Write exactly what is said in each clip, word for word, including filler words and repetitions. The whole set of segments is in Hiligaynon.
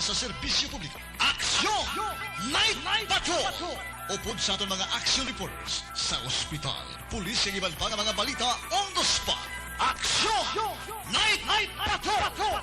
sa serbisyo publiko. Aksyon! Night Patrol! Upod sa aton mga action reports sa ospital, pulis, kag iban pa nga mga balita on the spot. Aksyon! Night Patrol!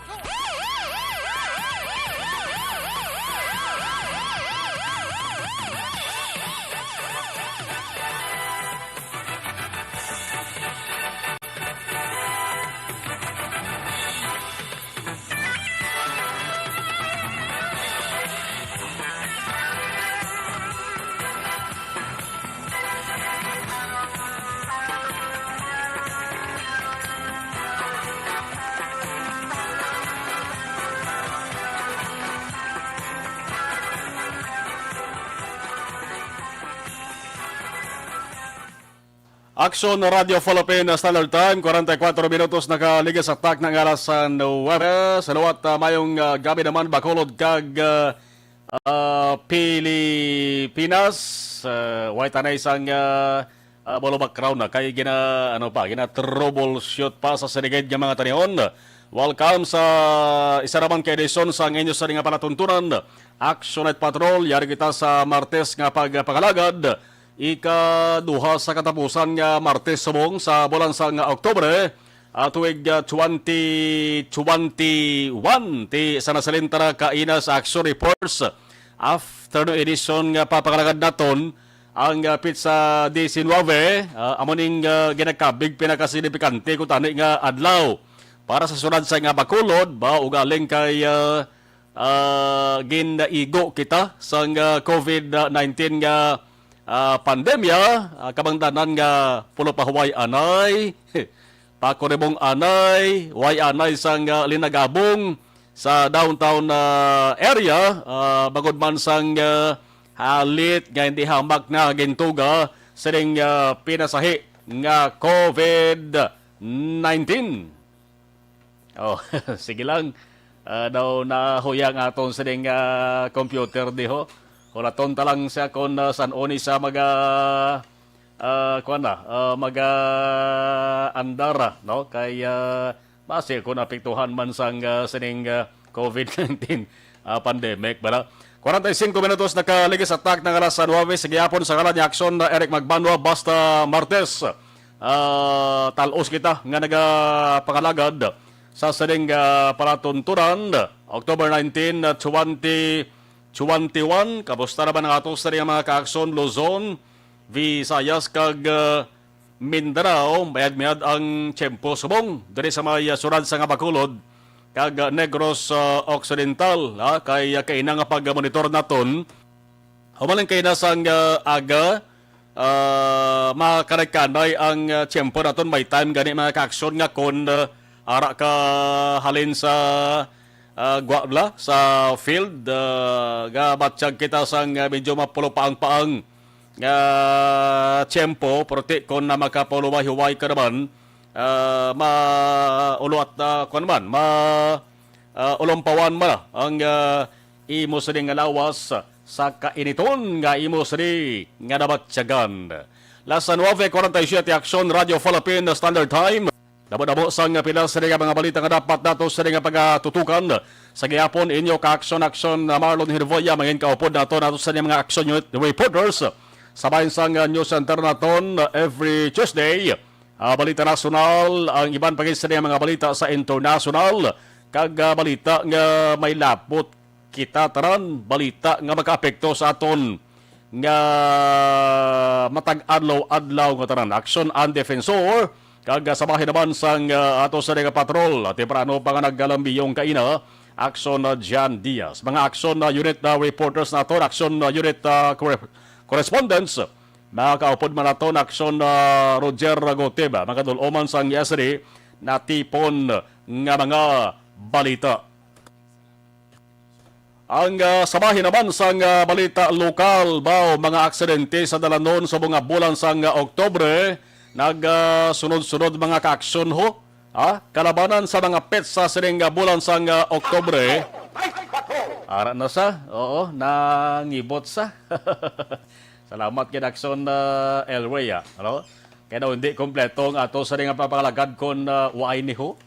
Aksyon Radio Philippine Standard Time, kwarenta y kuwatro minutos nakaligis sa tak ng alas nuwebe. Sa liwat, ah, mayong, ah, gabi naman, Bacolod kag, ah, ah, Pilipinas. Ah, way tanay sang, ah, ah, bolo background na kay gina, ano pa, gina troubleshoot pa sa sinigid nga mga tanion. Welcome sa isa naman ka edisyon sang inyo sa nga palatuntunan, Action Night Patrol. Yari kita sa Martes nga pagpakalagad. Ikaduha sa katapusan nga Martes subong sa bulan sang Oktubre, ah, tuig, ah, twenty twenty-one. Ti sa nasalin ta na kaina sa Action Reports Afternoon Edition nga papakalagad naton ang, ah, pitsa diecinuebe, ah, amo ning, ah, ginakabig pinakasignifikante ko tani nga adlaw para sa sunod sa nga Bacolod ba ugaling kay, ah, ah, ginaigo kita sang, ah, covid nineteen nga, ah, pandemya, ah, kabangdanan nga pulo pa huway anay, pakuribong anay, way anay sang, ah, linagabong sa downtown, ah, area, ah, bangod man sang, ah, halit nga hindi hamak na gintuga sining, ah, pinasahi nga covid nineteen. Oh, sige lang. Ah, daw nahuya nga aton sining, ah, computer diho. Hulaton ta lang siya kung, ah, san-o ni siya maga, ah, kuwan na, ah, maga andara, no? Kay, ah, basi kung naapektuhan man sang, ah, sining, ah, covid nineteen, ah, pandemic, bala. Kwarenta y singko minutos nakaligis sa tak ng alas nuwebe. Sige, hapon sa ngalan ni Aksyon na Eric Magbanwa, basta Martes. Ah, talos kita nga nagapangalagad sa sining, ah, palatuntunan, October nineteen, twenty twenty-one. Kamusta naman ang ato sa mga kaaksyon, Luzon, Visayas, kag, ah, Mindanao? Mayad-mayad ang tiyempo subong diri sa may, ah, surad sa nga Bacolod kag, ah, Negros, ah, Occidental, ha? Kay, ah, kaina nga pag-monitor naton, humaling kay na sang, ah, aga, ah, makanay-kanay ang, ah, tiyempo naton. May time gani, mga kaaksyon, nga kon, ah, ara ka halin sa, ah, gwa bala, sa field, ah, gabatyag kita sang, ah, medyo mapulo paang-paang nga tiyempo, pero ti kon na makapuluway-huway ka naman, ah, ma-, ulo at, ah, kuwan man, ma-, ah, ulampawan man ang, ah, imo sini nga lawas sa kainiton nga imo sini nga nabatyagan. Las nuwebe kwarenta y siyete, Aksyon Radio Philippine Standard Time. Damo-damo sang pila sini nga mga balita nga dapat nato sini nga pagatutukan. Sa gihapon, inyo ka-aksyon-aksyon na Marlon Hervoya, mangin kaupod nato, nato sini mga action unit reporters. Sa bahin sang, ah, news center naton, ah, every Tuesday. Ah, balita nasyonal, ang iban pa gid sa mga balita sa internasyonal, kag, ah, balita nga may lapot kita tanan, balita nga makaapekto sa aton nga matag adlaw-adlaw nga tanan. Aksyon ang Defensor, kag, ah, sa bahin naman sang, ah, ato sa nga patrol, ah, temprano pa nga naggalambiyong kaina, Aksyon na Jan Diaz. Mga aksyon na unit na reporters naton, aksyon na unit, ah, corre-, correspondents, mga kaupod man naton, aksyon na Roger Goteba, mga dul-oman sang S D, natipon nga mga balita. Ang, ah, sa bahin naman sang, ah, balita lokal, baw, mga aksidente sa dalanon sa mga bulan sang, ah, Oktubre, nag, ah, sunod-sunod mga kaaksyon ho. Ha? Kalabanan sa mga petsa sining, ah, bulan sang, ah, Oktubre. Ara na sa, oo, nangibot sa. Salamat kay Daxon, ah, Elway, ah. Ano? Kaya daw hindi kompleto ang ato sa nga papangalagad kon, ah, waay ni ho.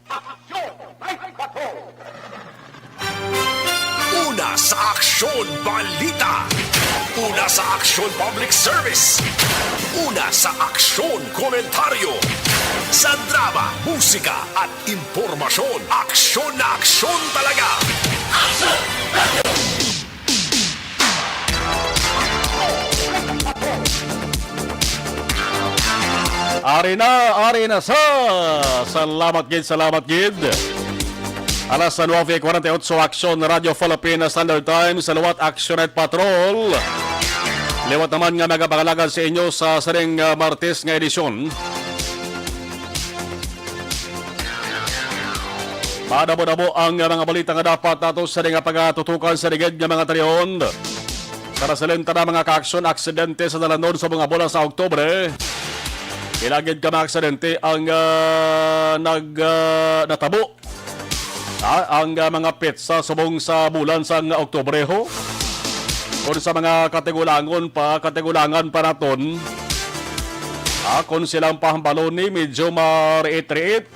Una Sa Aksyon Balita. Una sa Aksyon Public Service. Una sa Aksyon Komentaryo. Sa drama, musika at impormasyon. Aksyon na aksyon talaga. Ari na, ari na sa. Salamat gid, salamat gid. Alas nuebe cuarenta y ocho, Aksyon Radyo Philippines Standard Time, sa liwat Aksyon Night Patrol. Liwat naman nga magapangalagad sa inyo sa sining, ah, Martes nga edisyon. Madamo-damo ang mga balita nga dapat nato sa nga pagatutukan sa ligid nga mga talion. Sa resulta na mga kaaksyon, aksidente sa dalanon sa mga bulan sa Oktubre. Pila gid ka mga aksidente ang, ah, nag, ah, natabo. Ah, ang, ah, mga petsa subong sa bulan sang Oktubre ho. Kung sa mga katigulangon pa, katigulangan pa naton, ah, kung silang pahambalon ni medyo mariit-riit,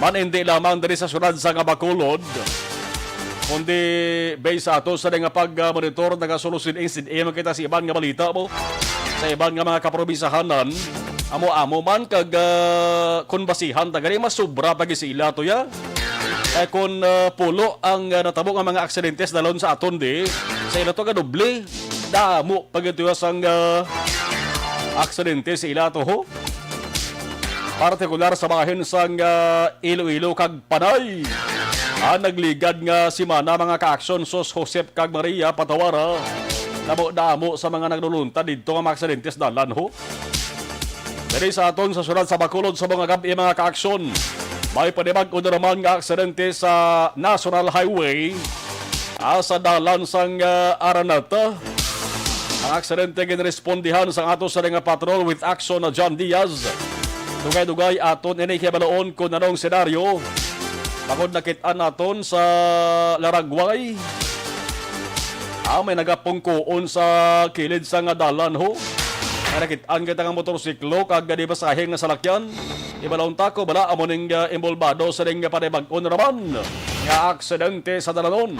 man hindi lamang diri sa syudad sang Bacolod, kundi based sa ato sa nga pag-monitor, nagasulo sin incident kita sa iban nga balita mo, sa iban nga mga kaprobinsiyahanan, amo-amo man kag, ah, kun basihan ta gani, mas sobra pa gid sa ila to ya. Kay kun, ah, pulo ang, ah, natabo nga mga aksidente sa dalon sa aton di, sa ila to ka doble. Damo pa gid to ya sang, ah, aksidente sa ila to ho. Partikular sa bahin sang, ah, Iloilo kag Panay. Ang nagligad nga semana, mga kaaksyon, sus, Josep kag Maria, patawara. Damo-damo sa mga nagluluntad didto nga mga aksidente sa dalan ho. Diri sa aton sa syudad sa Bacolod sa mga gab-i, mga kaaksyon, may panibag-o na naman nga aksidente sa National Highway, ah, sa dalan sang, ah, Araneta. Ang aksidente ginrespondihan sang ato sa nga patrol with action na John Diaz. Dugay-dugay aton ini hibaluon kung anong senaryo. Bangod nakit-an naton sa Laragway, ah, may nagapungkoon sa kilid sa nga dalan ho. May nakit-an kita nga motorsiklo kag gani basahin nga salakyan. Ibalon ta ko bala amo ning, ah, involbado sa ning panibag-o na naman nga aksidente sa dalanon.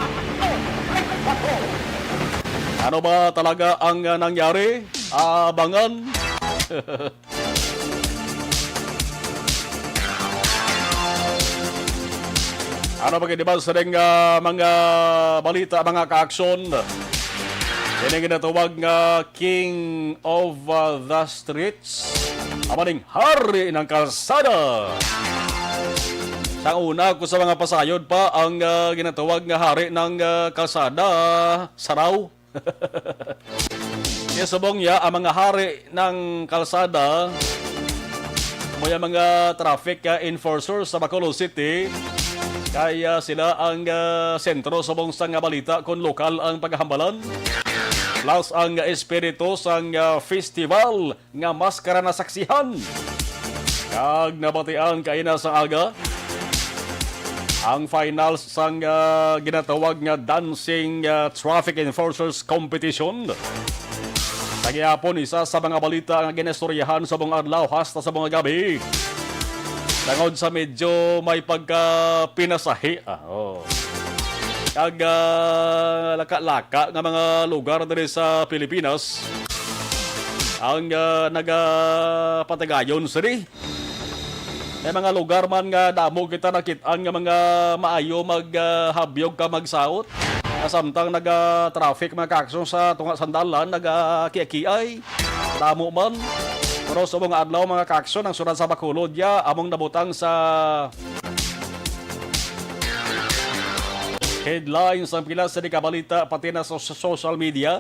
Ano ba talaga ang, ah, nangyari? Abangan. Ano ba gid ba sa ring, ah, mga balita, mga kaaksyon? Ini ginatawag nga King of, ah, the Streets. Amo ning hari ng kalsada. Sa una ko sa mga pasayod pa ang, ah, ginatawag nga hari ng, ah, kalsada, saraw. Kaya subong niya, ang mga hari ng kalsada, mo yung mga traffic, ah, enforcers sa Bacolod City, kaya sila ang, ah, sentro subong sa nga balita kung lokal ang paghambalan. Plus ang espiritu sang, ah, festival nga maskara nasaksihan. Kag nabatian kaina sa aga ang finals sang, ah, ginatawag nga Dancing, ah, Traffic Enforcers Competition. Sa gihapon, isa sa mga balita nga ginistoryahan sa mga adlaw hasta sa mga gabi. Tungod sa medyo may pagka pinasahi, ah, oh. Kag, ah, laka-laka nga mga lugar diri sa Pilipinas ang, ah, nagapatigayon sini. May mga lugar man nga damo kita nakit-an nga mga maayo mag, ah, habyog ka magsaot. Nga samtang naga-traffic mga kaaksyon sa tunga sandalan, nagakiakiay. Damo man. Pero sa mga adlaw, mga kaaksyon, ang syudad sa Bacolod, ya, among nabutang sa headlines ang pila sa di kabalita, pati na sa, sa social media.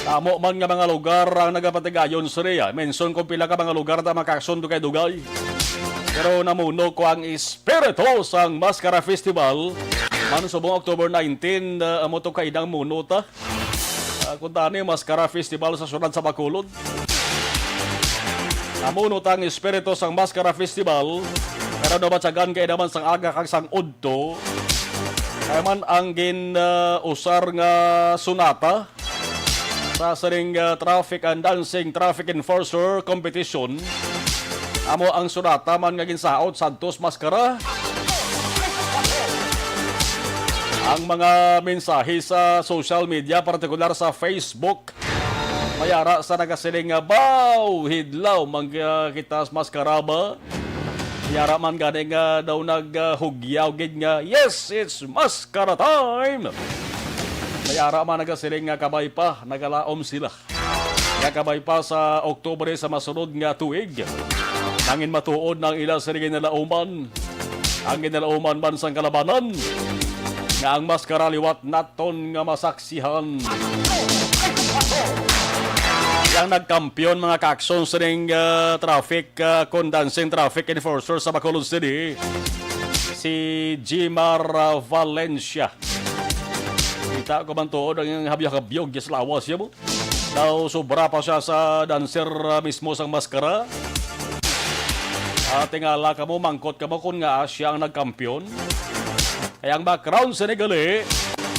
Damo man nga mga lugar ang nagapatigayon sa area. Mention kung pila ka mga lugar na makakasundo kay dugay. Pero namuno ko ang espiritu sang Mascara Festival. Man subong October nineteen, ah, amo to kainang muno ta. Ah, kung tani, Mascara Festival sa syudad sa Bacolod. Namuno ta ang espiritu sang Mascara Festival, pero nabatyagan kay naman sang aga kag sang udto. Kaya man ang gin, ah, usar nga sunata sa sining, ah, Traffic and Dancing Traffic Enforcer Competition. Amo ang sunata man nga ginsaot, Santos Mascara. Ang mga mensahe sa social media, partikular sa Facebook, may ara sa nagasiling nga, "Baw, hidlaw, mag-, ah, kita sa maskaraba." May ara man gani nga daw naghugyaw gid nga, "Yes, it's mascara time!" May ara man nagasiling nga, "Kabay pa, nagalaom sila." Nga kabay pa sa Oktubre sa masunod nga tuig, nangin matuod na ang ila sini ginalauman. Ang ginalauman man sang kalabanan, nga ang maskara liwat naton nga masaksihan. Yang nagkampiyon, mga kaaksyon, sining, ah, traffic, ah, kon dancing traffic enforcer sa Bacolod City, si Jimar, ah, Valencia. Kita ko man tuod ang iyang habyog-habyog sa lawas niya mo. Daw sobra pa siya sa dancer, ah, mismo sang maskara. Ah, tingala kamo, mangkot kamo kon nga siya ang nagkampiyon. Kay ang background sini gali,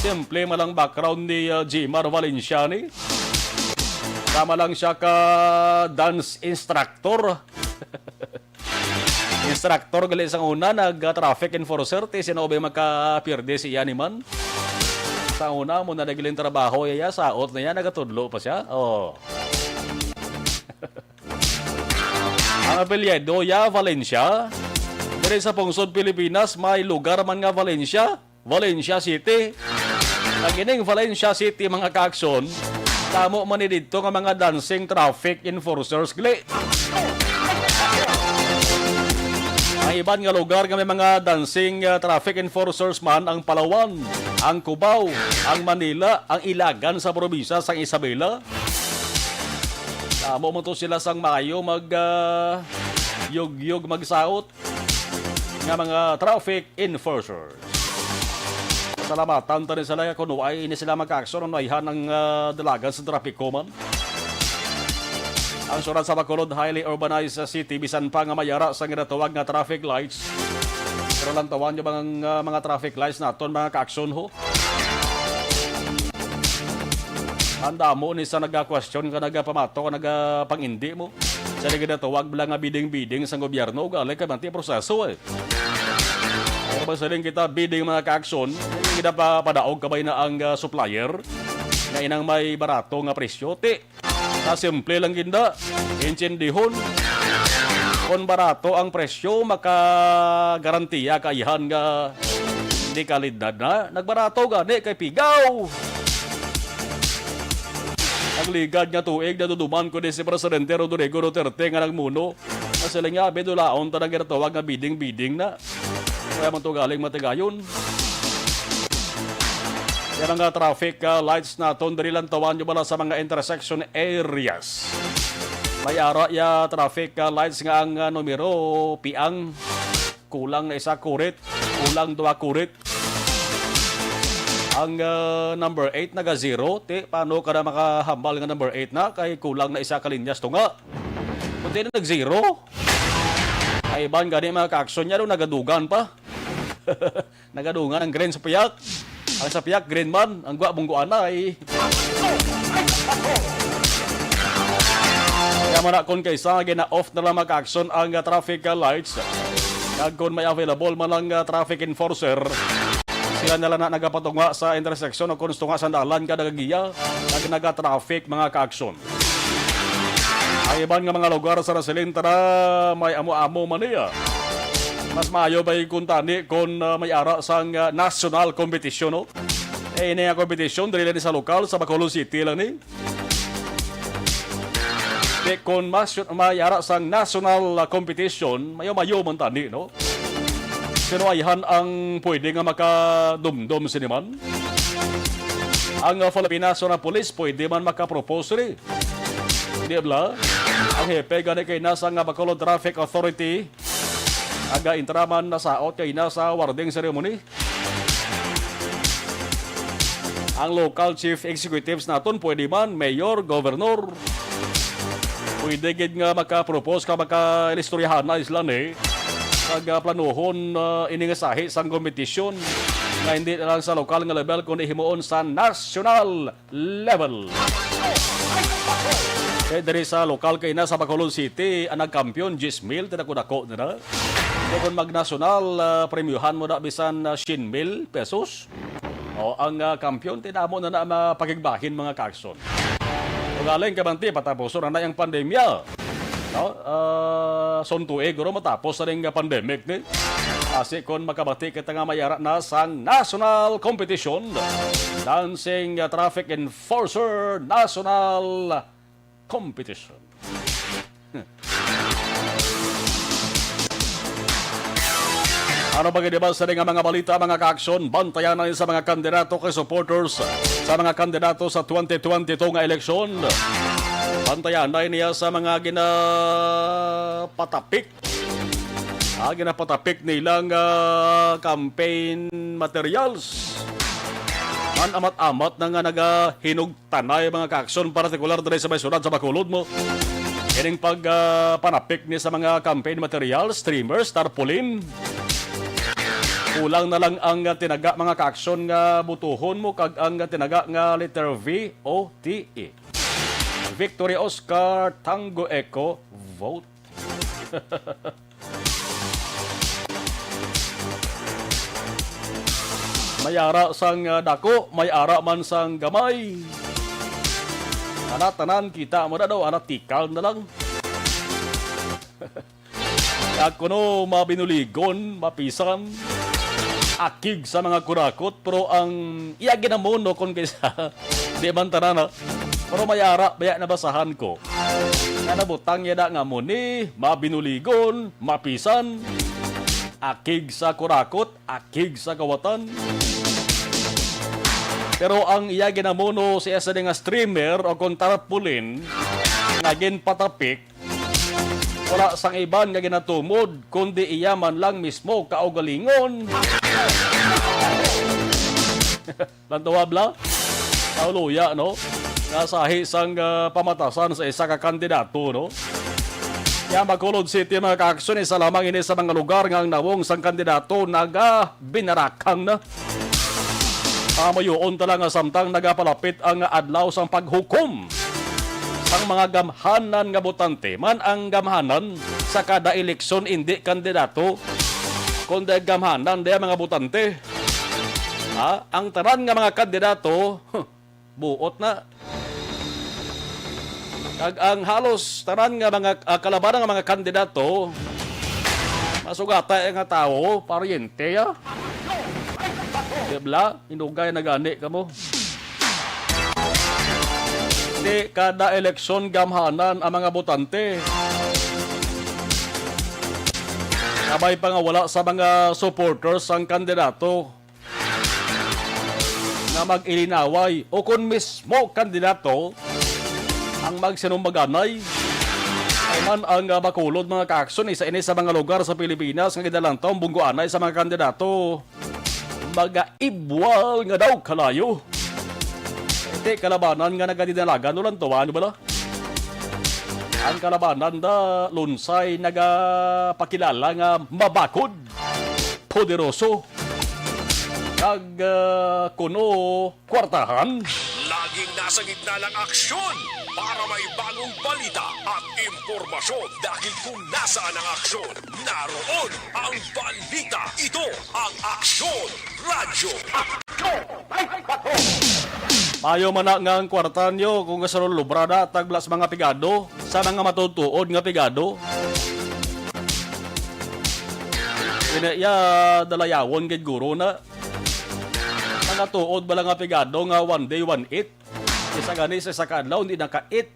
simple man lang background ni, ah, Jimar Valencia ni. Sama lang siya ka dance instructor. Instructor gali sang una, nag-traffic enforcer, ti sino ba yung makapierde si Yaniman? Sa una, mo na nagiling trabaho, yaya, saot na yan, nagatudlo pa siya. Oh. Ang apelyido, ya, Valencia. Diri sa pungsod Pilipinas, may lugar man nga Valencia. Valencia City. Ang ining Valencia City, mga kaaksyon, damo man ni didto nga mga dancing traffic enforcers, gali. Ang iban nga lugar nga may mga dancing, ah, traffic enforcers man, ang Palawan, ang Cubao, ang Manila, ang Ilagan sa probinsya sang Isabela. Damo man to sila sang maayo mag, ah, yugyog magsaot nga mga traffic enforcers. Salamatan ta ni sila kung why ini sila magka-aksyon, ano ayhan ang, ah, dalagan sa trapiko man. Ang syudad sa Bacolod, highly urbanized city, bisan pa nga may ara sa ginatawag nga traffic lights. Pero lantawan niyo bang, ah, mga traffic lights naton, mga kaaksyon ho? Ang damo ni sa nagka-question ka, nagapamato ka, nagapangindi mo sa ginatawag bala nga bidding-bidding sang gobyerno, ugali ka man ti proseso, eh. Pero basta rin kita bidding, mga kaaksyon, ginapapadaog ka ba na ang, ah, supplier na inang may barato nga presyo? Ti, na simple lang ginda, intindihon. Kung barato ang presyo, makagarantiya ka ayhan nga di kalidad na. Nagbarato gani kay pigaw. Nagligad nga tuig, naduduman ko ni si Presidente Rodrigo Duterte nga nagmuno. Nga sila nga, abay, dulaon ta na ginatawag nga bidding-bidding na. Kaya man to galing matigayon. Yung mga traffic, ah, lights naton, diri lang tawan nyo bala sa mga intersection areas. May ara ya traffic, ah, lights nga ang, ah, numero, piang, kulang na isa kurit, kulang dua kurit. Ang, ah, number eight naga-zero. Ti, paano ka na makahambal nga number eight na? Kay kulang na isa ka linyas to nga. Kundi na nag-zero. Ay, iban gani, mga kaaksyon niya, no, nagadugan pa. Nagadungan ang green sa piyak. Ang sa piyak, green man. Ang gwa, bungguan na, eh. Kaya man na, kung kaisa, gina-off na lang, mga kaaksyon, ang, ah, traffic, ah, lights. Kag kung may available man lang, ah, traffic enforcer, sila na lang na nagapatunga sa intersection o kung tunga sa dalan ka nagagiya, nag-, naga-traffic, mga kaaksyon. Ang iban nga mga lugar sa Rasilin, tara, may amo-amo man niya. Mas maayo ba yung kuntani kung, ah, may ara sang, ah, national competition, no? Eh, ini nga competition, dili lang sa lokal, sa Bacolod City lang ni. Di, kung mas, may ara sang national, ah, competition, mayo-mayo man tani, no? Sino ayhan ang pwede nga makadumdom sini man? Ang, ah, Philippine National Police pwede man makapropose ni. Di bala? Ang hepe gani kay nasa nga Bacolod Traffic Authority, aga intraman nasaot kay nasa awarding ceremony. Ang local chief executives naton, pwede man, mayor, governor. Pwede gid nga maka-propose ka, maka-ilistoryahan na isla ni. Pag, ah, planuhon, ah, ini nga sahi sang kompetisyon nga hindi na lang sa lokal nga level, kundi himuon sa national level. Kay diri sa lokal kay na sa Bacolod City, ang nagkampiyon, diyes mil, tinako-dako nila. Kay kung magnasyonal, ah, premyohan mo na bisan, ah, syen mil pesos. O, ang, ah, kampiyon, tinamo na na mapakigbahin, mga kaakson. Ugaling kabanti, patapuson na na ang pandemya. No? Ah, suntuig, guro, matapos na rin nga pandemic, ni. Asi kon makabati kita nga mayara na sang national competition, Dancing, ah, Traffic Enforcer National Competition. Ano ba gid ba sa nga mga balita, mga kaaksyon? Bantayan na sa mga kandidato kay supporters sa mga kandidato sa twenty twenty-two nga eleksyon. Bantayan na niya sa mga ginapatapik. Ah, ginapatapik nilang, ah, campaign materials. Man amat-amat na nga nagahinog tanay, mga kaaksyon, partikular diri sa may syudad sa Bacolod mo. Ining pag, ah, panapik ni sa mga campaign materials, streamers, tarpaulin. Kulang na lang ang, ah, tinaga, mga kaaksyon, nga butuhon mo kag ang, ah, tinaga nga letter V O T E. Victory Oscar Tango Echo vote. May ara sang, ah, dako, may ara man sang gamay. Tanan-tanan kita mo na daw, ana tikal na lang. Kag kuno mabinuligon, mapisan, akig sa mga kurakot, pero ang iya ginamuno kon kaysa, di man tanan, ha? Pero may ara, baya nabasahan ko. Nga nabutang yada nga muni, mabinuligon, mapisan, akig sa kurakot, akig sa kawatan. Pero ang iya ginamuno sa isa nga streamer o kung tarpaulin nga ginpatapik, wala sang iban nga ginatumod, kundi iya man lang mismo kaugalingon. Lantawa bala? Kauluya, no? Nga sahi sang, ah, pamatasan sa isa ka kandidato, no? Kaya Bacolod City, mga kaaksyon, isa lamang ini sa mga lugar nga ang nawong sang kandidato nagabinarakang na. Pamayoon ta lang nga samtang nagapalapit ang adlaw sang paghukom sang mga gamhanan nga botante, man ang gamhanan sa kada eleksyon, indi kandidato, kundi gamhanan diya mga botante. Ha? Ang tanan nga mga kandidato, buot na. Kag ang halos tanan nga mga, ah, kalabanan nga mga kandidato, masugata nga tawo, paryente, ya. Di bala? Hinugay na gani kamo. Di kada eleksyon gamhanan ang mga botante. Kabay pa nga wala sa mga supporters ang kandidato nga mag-ilinaway o kon mismo kandidato ang magsinumbaganay. Ay man ang, ah, Bacolod, mga kaaksyon, isa ini sa mga lugar sa Pilipinas nga ginalantaw ang bunggoanay sa mga kandidato. Mga ibwal nga daw kalayo. Iti kalabanan nga nagadinalagan, no, lantawa, ano bala? Ang kalabanan da lunsay nagapakilala nga mabakod, poderoso, kag, ah, kuno kwartahan. Laging nasa gitna ng aksyon para may bagong balita at impormasyon. Dahil kung nasaan ang aksyon, naroon ang balita. Ito ang Aksyon Radyo. Mayo man na nga ang kwarta nyo kung kasulubra na tagla sa mga pigado, sa mga matutuod nga pigado. Ina iya, dalayawon gid guro na. Mga tuod bala nga pigado nga one day, one eat. Isa gani sa isa ka adlaw, hindi na ka-eat.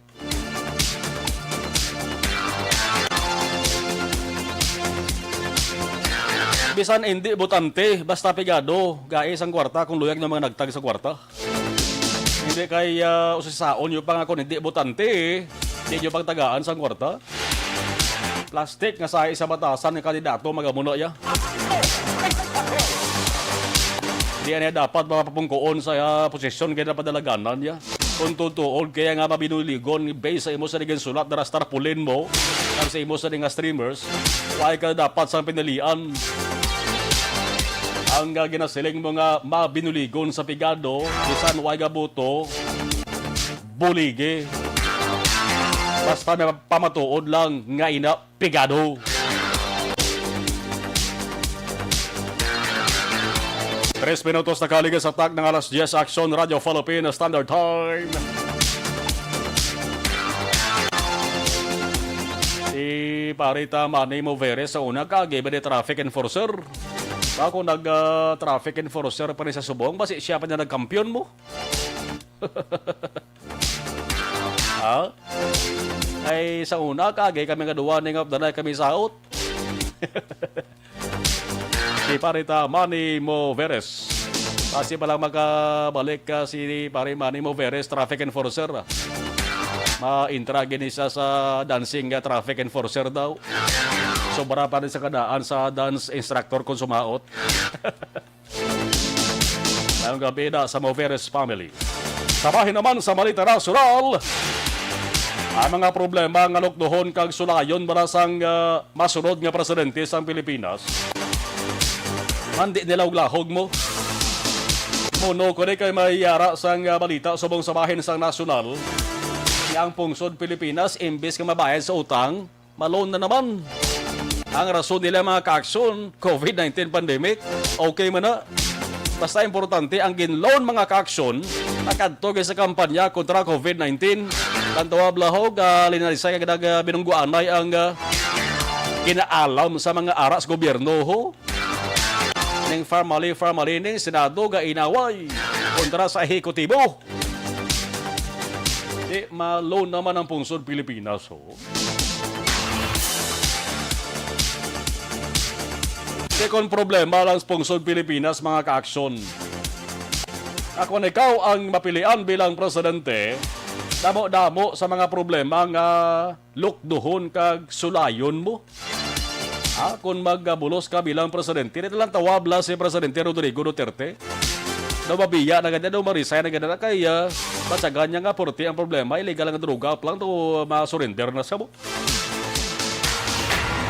Bisan hindi botante, basta pigado, gai sang kwarta kung luyag na mga nagtag sa kwarta. Hindi kay, ah, usisaon nyo pa nga kung hindi botante, hindi nyo pagtagaan sang kwarta. Plastic nga sa isa batasan nga kandidato magamuna ya. Di na dapat mapapungkoon sa, ah, posisyon kay napadalaganan ya. Kung tutuod kaya nga mabinuligon based sa imo sa naging sulat dara sa tarpaulin mo, kag sa imo sa nga streamers, why ka dapat sang pinilian? Ang, ah, ginasiling mo nga mabinuligon sa pigado, bisan why ka boto, buligi. Basta na pamatuod lang nga ina pigado. Tres minutos na kaligid sa tak ng alas diyes, Aksyon Radyo Philippine Standard Time. Si Parita Manny Moveres sa una, kagi ba di traffic enforcer? Ako nag, ah, traffic enforcer pa ni sa subong, basi siya pa niya nagkampiyon mo. Ha? Ay, sa una, kagi kami nga duwa, ning up, danay kami saot. Si Parita Manny Moveres. Kasi pala makabalik ka si Pare Manny Moveres, traffic enforcer. Ma-intra gini siya sa dancing nga traffic enforcer daw. Sobra pa rin sa kadaan sa dance instructor kung sumaot. Ngayong gabi na sa Moveres family. Sa bahin naman sa Balita Nasyonal, ang mga problema nga lukduhon kag sulayon para sang, ah, masunod nga presidente sang Pilipinas. Mandi nila og lahog mo. Muno ko ni kay may yara sang, ah, balita subong sa bahin sang nasyonal nga ang pungsod Pilipinas, imbis nga mabayad sa utang, ma-loan na naman. Ang rason nila, mga ka-aksyon, covid nineteen pandemic. Okay man na. Basta importante, ang gin-loan, mga ka-aksyon, nakadto gid sa kampanya kontra covid nineteen. Tantawa, blahog, ah, linalisay kag nag, ah, binungguanay ang, ah, ginaalam sa mga ara sa gobyerno, ho. Ning family, family, ning Senado ga inaway kontra sa ehekutibo. Di, ma-loan naman ang pungsod Pilipinas, ho. Di kon problema lang sa pungsod Pilipinas, mga ka-aksyon. Kung ikaw ang mapilian bilang presidente, damo-damo sa mga problema nga lukduhon kag sulayon mo. Ah, kung magbulos ka bilang presidente, dito lang tawab lang si Presidente Rodrigo Duterte. Daw mabiya na ganda, daw ma-resign na ganda na kay, ah, matyagan niya nga porti ang problema, illegal nga droga pa lang, daw ma-surrender na sa mo.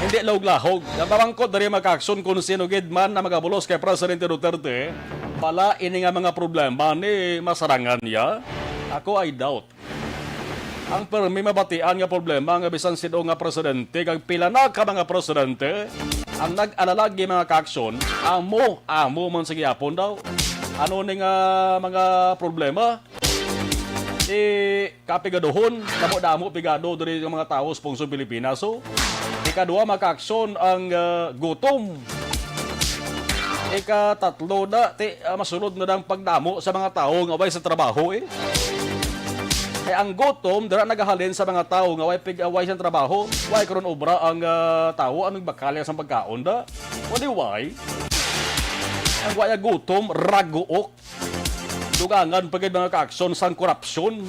Hindi lahog-lahog. Napamangkot diri, mga ka-aksyon, kung sino gid man na magabulos kay Presidente Duterte, bala ini nga mga problema ni masarangan niya. Ako, I doubt. Ang permi mabatian nga problema nga bisan sin-o nga presidente kag pila na ka mga presidente ang nag-alala gid, mga ka-aksyon, amo, amo man sa gihapon daw. Ano ni nga mga problema? Di kapigaduhon, damo-damo pigado diri ang mga tawo sa pungsod Pilipinas. So, ikaduha, mga ka-aksyon, ang, ah, gutom. Ikatatlo na, ti, ah, masulod na ang pagdamo sa mga tawo nga way sa trabaho, eh. Kay ang gutom dira nagahalin sa mga tawo nga way pig-, ah, way sa trabaho, way karon obra ang, ah, tawo, anong bakalya sa pagkaon da? Wala, why? Ang way gutom, raguok. Dugangan pa gid, mga ka-aksyon, sang korupsyon.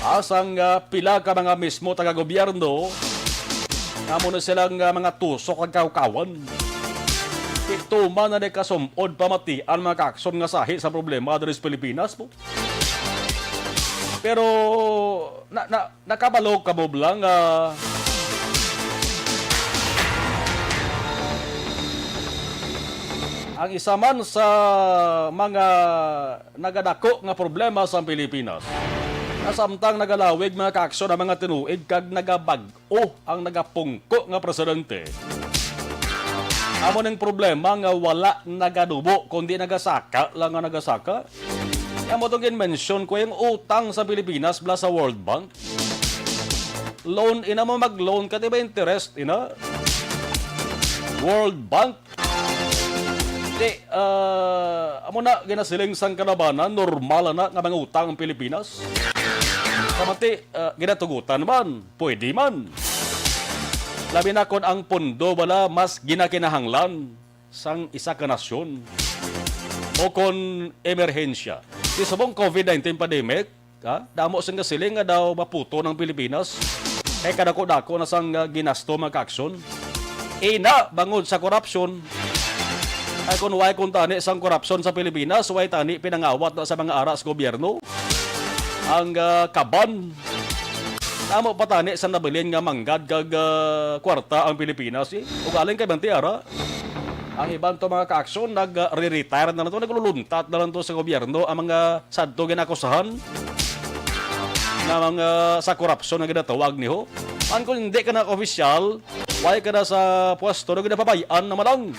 Ah, sang, ah, pila ka mga mismo taga-gobyerno, nga amo na silang, ah, mga tusok kag kawkawan. Ituman na ni kasum-od pamatian, mga ka-aksyon, nga sahi sa problema diri sa Pilipinas po. Pero na, na, nakabalo ka mo lang, ah, ang isa man sa mga nagadako nga problema sa Pilipinas, na samtang nagalawig, mga ka-aksyon, ang mga tinuig kag nagabag-o ang nagapungko nga presidente. Amo ning problema nga wala nagadubo, kundi nagasaka lang nga nagasaka. Amo tong gin-mention ko, yung utang sa Pilipinas bala sa World Bank. Loan, ina mo mag-loan ka, di ba, interest, ina? World Bank. Di, ah, amo na, ginasiling sang kalabanan, normal na nga mangutang ang Pilipinas. Kamati, ah, ginatugutan man, pwede man. Labi na kon ang pondo bala mas ginakinahanglan sang isa ka nasyon o kon emerhensya. Di subong covid nineteen pandemic, ha? Damo sing nasiling nga daw maputo ng Pilipinas. Kay kadako-dako na sang, ah, ginasto, mga ka-aksyon. Ina, bangod sa korupsyon. Ay, kung way kuntani sang korupsyon sa Pilipinas, way tani pinangawat na sa mga ara sa gobyerno ang, ah, kaban. Damo pa tani sa nabilin nga manggad kag, ah, kwarta ang Pilipinas, eh. Ugaling kay Banti Ara. Ang iban to, mga ka-aksyon, nag-re-retire na lang to, nagluluntat na lang to sa gobyerno ang mga sadto ginakusahan na mga sa korupsyon nga ginatawag niho. Ang kung hindi ka na opisyal, way ka na sa pwesto, na ginapabay-an na malang.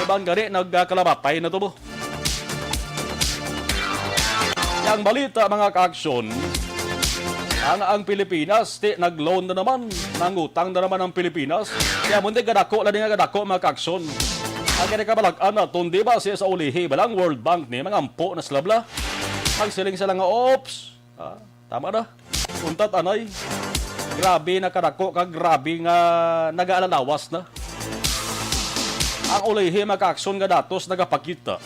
Bang gani nagkalamatay na to mo? Yang balita, mga ka-aksyon, ang, ang Pilipinas, ti, nag-loan na naman, nangutang na naman ang Pilipinas. Kaya mo, hindi gadako lang nga gadako, mga ka-aksyon. Ang kinakabalag-an naton, di ba, siya sa ulihi, balang World Bank ni, mga ampo na sila bala. Magsiling sila nga, "Oops, ah, tama na. Untat anay. Grabe na kadako, kag grabe nga nagaalalawas na." Ang ulihi, mga ka-aksyon, nga datos nagapakita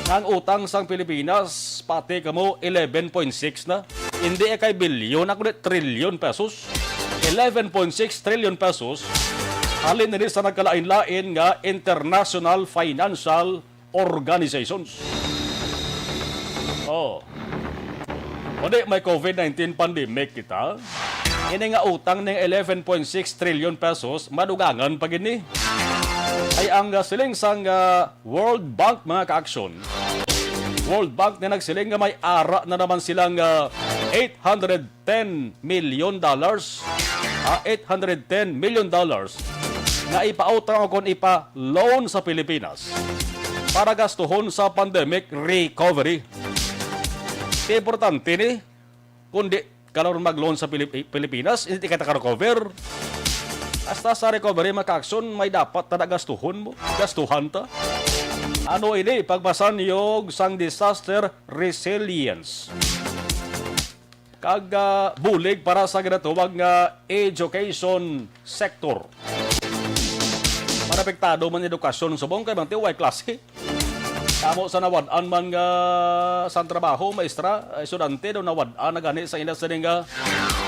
nga ang utang sang Pilipinas, pati kamo, eleven point six na. Hindi kay bilyon, ako ni trilyon pesos. Eleven point six trillion pesos. Halin na ni sa nagkalain-lain nga international financial organizations. Oh. Kundi may COVID nineteen pandemic kita, ini nga utang ning eleven point six trillion pesos, madugangan pa gid ni. Ay ang, ah, siling sang, ah, World Bank, mga ka-aksyon. World Bank na nagsiling nga may ara na naman silang, ah, eight hundred ten million dollars, ah, eight hundred ten million dollars nga ipautang o kon ipa-loan sa Pilipinas para gastuhon sa pandemic recovery. Kaya importante ni, kung di ka lang mag-loan sa Pilip-, Pilipinas, hindi ka naka-recover. Hasta sa recovery, mga ka-aksyon, may dapat na gastuhon mo, gastuhan ta. Ano ini? Pagbasa niyo sang disaster resilience kag, ah, bulig para sa ginatawag nga education sector. Para apektado man edukasyon subong kay bangti way klase. Tamo sa nawad-an man nga sang trabaho, maestra, estudyante daw nawad-an na gani sa ila sini nga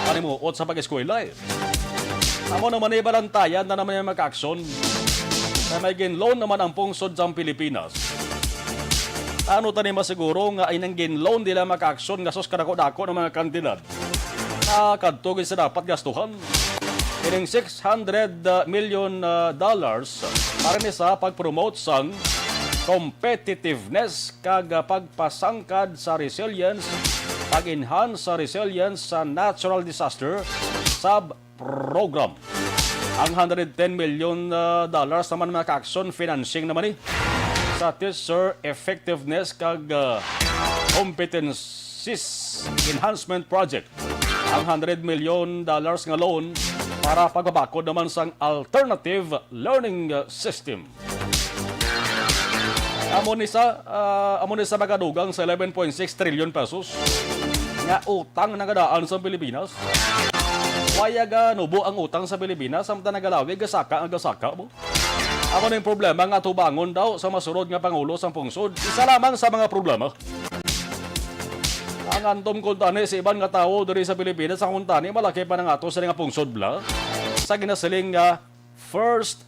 panimuot sa pag-eskwela, eh. Amo naman, ibalantayan na naman yung mga aksyon. Kay may ginloan naman ang pungsod sang Pilipinas. Ano tani masiguro nga inang ginloan nila mga aksyon nga sus kadako-dako ng mga kantidad na kadto gid sa dapat gastuhan? Ining six hundred million, ah, dollars para ni sa pag-promote sang competitiveness kag, ah, pagpasangkad sa resilience, pag-enhance sa resilience sa natural disaster sub-program. Ang hundred ten million, ah, dollars naman, mga ka-aksyon, financing naman ni sa teacher effectiveness kag, ah, competencies enhancement project. Ang hundred million dollars nga loan para pagbabakod naman sang alternative learning, ah, system. Amo ni sa, ah, amo ni sa magadugang sa eleven point six trillion pesos nga utang nagadaan sa Pilipinas. Waya ga nubo ang utang sa Pilipinas, samtang nagalawig, gasaka, gasaka mo. Amo na yung problema nga atubangon daw sa masunod nga pangulo sang pungsod. Isa lamang sa mga problema. Ang antom kuntani sa iban nga tawo diri sa Pilipinas, ang kuntani malaki pa na nga ato sa nga pungsod bla sa ginasiling nga first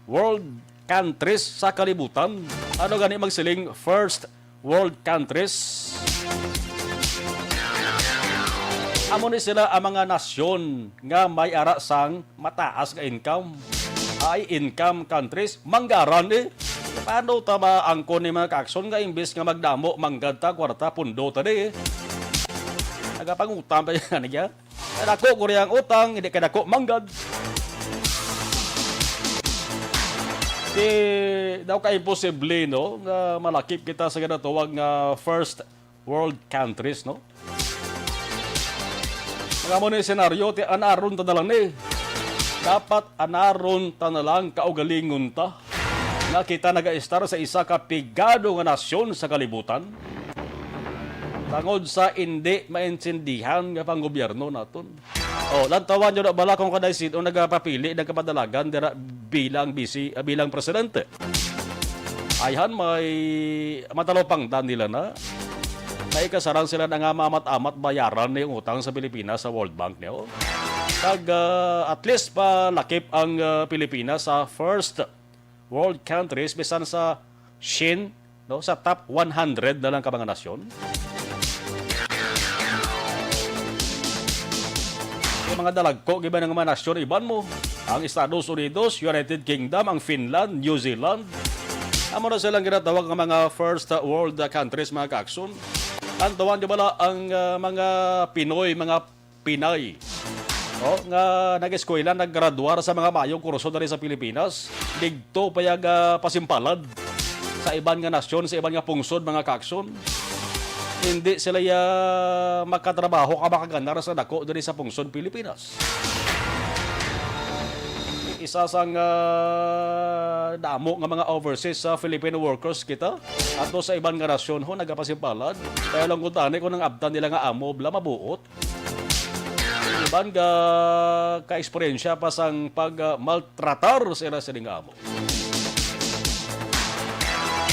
world countries sa kalibutan. Ano gani magsiling first world countries? Amo ni sila ang mga nasyon nga may ara sang mataas nga income. High income countries, manggaran eh. Paano ta maangkon ni mga kaakson nga imbis nga magdamo, manggad ta, kwarta, pundo ta di eh? Nagapangutang pa yan, ano yan? Kadako ko riyang utang, hindi kadako manggad. Di daw ka imposible, no, nga malakip kita sa ginatawag nga first world countries, no? Mga mo ni senaryo, ti anaron ta na lang ni. Dapat anaron ta na lang kaugalingon ta nga kita nagaistar sa isa ka pigado nga nasyon sa kalibutan tungod sa indi maintindihan nga panggobyerno naton. Oh, lantawan nyo na bala kung kaday sino nagapapili ng kamadalagan dira bilang bisi, ah, bilang presidente. Ayhan, may matalupangdan nila na. May kasaran sila na nga maamat-amat bayaran na yung utang sa Pilipinas sa World Bank niyo. Kag, ah, at least palakip ang, ah, Pilipinas sa first world countries, bisan sa Shin, no, sa top one hundred na lang ka mga nasyon. Yung mga dalagko, giba ng mga nasyon, iban mo, ang Estados Unidos, United Kingdom, ang Finland, New Zealand. Amo na silang ginatawag nga mga first world countries, mga kaakson. Ang tawag nyo bala ang, ah, mga Pinoy, mga Pinay, oh, nga nag-eskwela, naggraduar sa mga mayong kurso diri sa Pilipinas, didto pa ya, ah, pasimpalad. sa iban nga nasyon, sa iban nga pungsod, mga kaaksyon. Hindi sila, ah, makatrabaho ka makaganar sa dako diri sa pungsod Pilipinas. Isa sang, ah, damo nga mga overseas sa Filipino workers kita ato sa iban nga nasyon ho nagapasimpalad. Kaya lang kung tani kung ang abtan nila nga amo bla mabuot. Iban ga ka-eksperyensya pa sang pag, ah, maltratar sa ila sining amo.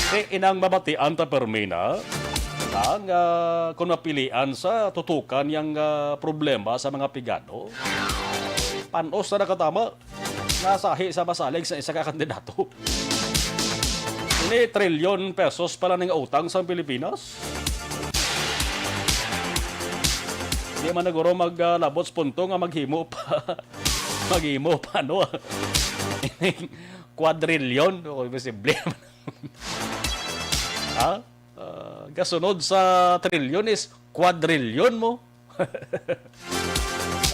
Ti inang mabatian ta permi na ang, ah, kung mapilian sa tutukan yang, ah, problema sa mga pigado. Panos na nakatama nga sahi sa masalig sa isa ka kandidato. Ini trilyon pesos pala ning utang sa Pilipinas. Di man naguro mag, ah, labot sa punto nga maghimo pa. Maghimo pa, no? Ining kwadrilyon. O, imposible. Ha? Ah, gasunod sa trilyon is kwadrilyon mo.